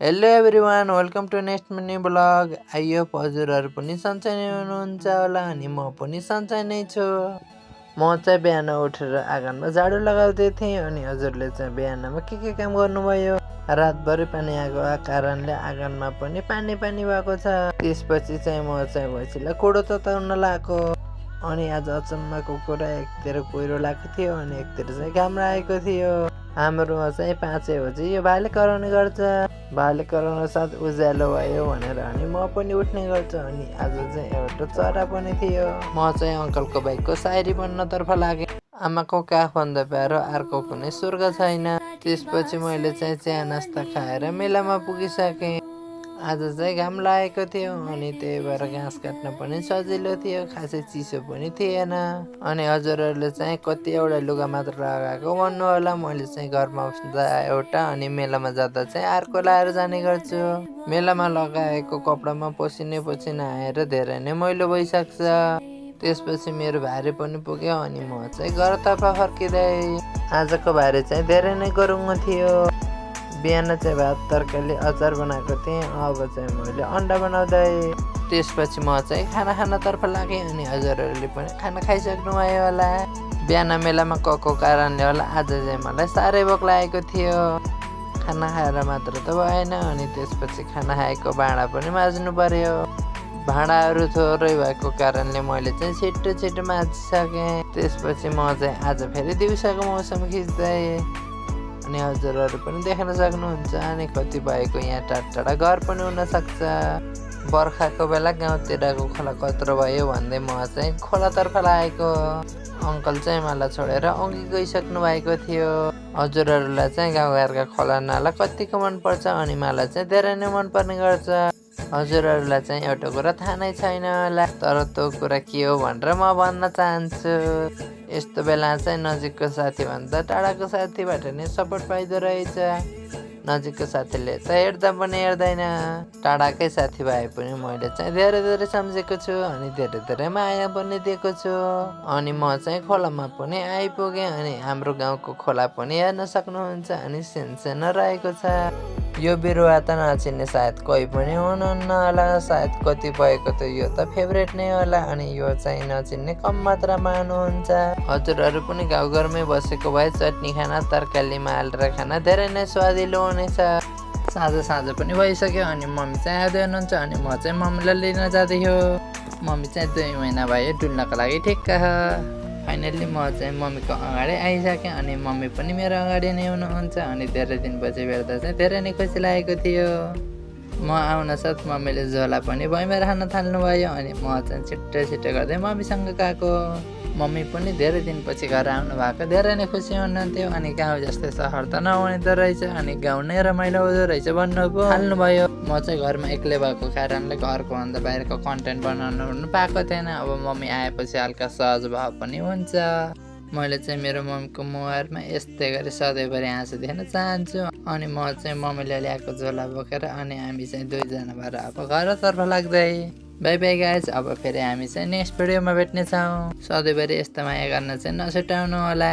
Hello everyone, welcome to next mini blog. आइयो हजुरहरू पनि सन्चै नै हुनुहुन्छ होला अनि म पनि सन्चै नै छु। म चाहिँ बिहान उठेर आँगनमा झाडु लगाउँदै थिएँ अनि हजुरले चाहिँ बिहानमा के काम गर्नुभयो? रातभरि पानी आएको कारणले आँगनमा पनि पानी भएको छ। त्यसपछि चाहिँ म चाहिँ भैँसीलाई कोडो तताउन लगाएको अनि आज अचम्मको कुरा, एकतिर कुहिरो लागेको थियो अनि एकतिर चाहिँ घाम लागेको थियो। हाम्रोमा चाहिँ 5 बजी यो भाले कराउने गर्छ। भाले कराउन साथ उज्यालो भयो भनेर अनि म पनि उठ्ने गर्छु अनि आज चाहिँ एउटा चरा पनि थियो। म चाहिँ अङ्कलको बाइकको सायरी बन्नतर्फ लागेँ। आमाको काखभन्दा प्यारो अर्को कुनै स्वर्ग छैन। त्यसपछि मैले चाहिँ चिया नास्ता खाएर मेलामा पुगिसकेँ। आज चाहिँ घाम लागेको थियो अनि त्यही भएर घाँस काट्न पनि सजिलो थियो, खासै चिसो पनि थिएन। अनि हजुरहरूले चाहिँ कतिवटा लुगा मात्र लगाएको भन्नु होला। मैले चाहिँ घरमा बस्दा एउटा अनि मेलामा जाँदा चाहिँ अर्को लगाएर जाने गर्छु। मेलामा लगाएको कपडामा पसिना आएर धेरै नै मैलो भइसक्छ। त्यसपछि मेरो भारी पनि पुग्यो अनि म चाहिँ घरतर्फ फर्किँदै। आजको भारी चाहिँ धेरै नै गरुङ्गो थियो। बिहान चाहिँ भात तरकारी अचार बनाएको थिएँ, अब चाहिँ मैले अन्डा बनाउँदै। त्यसपछि म चाहिँ खाना खानतर्फ लागेँ अनि हजुरहरूले पनि खाना खाइसक्नु भयो होला। बिहान मेलामा गएको कारणले होला आज चाहिँ मलाई साह्रै भोक लागेको थियो। खाना खाएर मात्र त भएन अनि त्यसपछि खाना खाएको भाँडा पनि माझ्नु पर्यो। भाँडाहरू थोरै भएको कारणले मैले चाहिँ छिटो माझिसकेँ। त्यसपछि म चाहिँ आज फेरि दिउँसोको मौसम खिच्दै अनि हजुरहरू पनि देख्न सक्नुहुन्छ अनि कतिपयको यहाँ टाढा घर पनि हुनसक्छ। बर्खाको बेला गाउँतिरको खोला कत्रो भयो भन्दै म चाहिँ खोलातर्फ लागेको। अङ्कल चाहिँ मलाई छोडेर अघि गइसक्नु भएको थियो। हजुरहरूलाई चाहिँ गाउँघरका खोला नाला कतिको मनपर्छ अनि मलाई चाहिँ धेरै नै मनपर्ने गर्छ। हजुरहरूलाई चाहिँ एउटा कुरा थाहा नै छैन होला, तर त्यो कुरा के हो भनेर म भन्न चाहन्छु। यस्तो बेला चाहिँ नजिकको साथीभन्दा टाढाको साथीबाट नै सपोर्ट पाइदो रहेछ। नजिकको साथीले त हेर्दा पनि हेर्दैन, टाढाकै साथी भए पनि मैले चाहिँ धेरै सम्झेको छु अनि धेरै माया पनि दिएको छु। अनि म चाहिँ खोलामा पनि आइपुगेँ अनि हाम्रो गाउँको खोला पनि हेर्न सक्नुहुन्छ अनि सिनसिना रहेको छ। यो बिरुवा त नचिन्ने सायद कोही पनि हुनुहुन्न होला, सायद कतिपयको त यो त फेभरेट नै होला अनि यो चाहिँ नचिन्ने कम मात्रामा हुनुहुन्छ। हजुरहरू पनि गाउँघरमै बसेको भए चटनी खाना तरकारीमा हालेर खाना धेरै नै स्वादिलो हुनेछ। साँझ पनि भइसक्यो अनि मम्मी चाहिँ आउँदै हुनुहुन्छ अनि म चाहिँ मम्मीलाई लिन जाँदैछु। मम्मी चाहिँ 2 महिना भयो डुल्नको लागि ठिक्क। फाइनल्ली म चाहिँ मम्मीको अगाडि आइसकेँ अनि मम्मी पनि मेरो अगाडि नै हुनुहुन्छ अनि धेरै दिनपछि भेट्दा चाहिँ धेरै नै खुसी लागेको थियो। म आउन साथ मम्मीले झोला पनि भुइँमा राख्न थाल्नुभयो अनि म चाहिँ छिट्टो गर्दै मम्मीसँग गएको। मम्मी पनि धेरै दिनपछि घर आउनु भएको धेरै नै खुसी हुनुहुन्थ्यो अनि गाउँ जस्तै सहर त नहुने रहेछ अनि गाउँ नै रमाइलो हुँदो रहेछ भन्नु पो हाल्नुभयो। म चाहिँ घरमा एक्लै भएको कारणले घरको भन्दा बाहिरको कन्टेन्ट बनाउनु पाएको थिएन। अब मम्मी आएपछि हल्का सहज भाव पनि हुन्छ। मैले चाहिँ मेरो मम्मीको मुहारमा यस्तै गरी सधैँभरि हाँसो देख्न चाहन्छु। अनि म चाहिँ मम्मीले ल्याएको झोला बोकेर अनि हामी चाहिँ 2 जना भएर अब घरतर्फ लाग्दै। बाई बाई गाइज, अब फेरि हामी चाहिँ नेक्स्ट भिडियोमा भेट्नेछौँ। सधैँभरि यस्तो माया गर्न चाहिँ नछुटाउनु होला।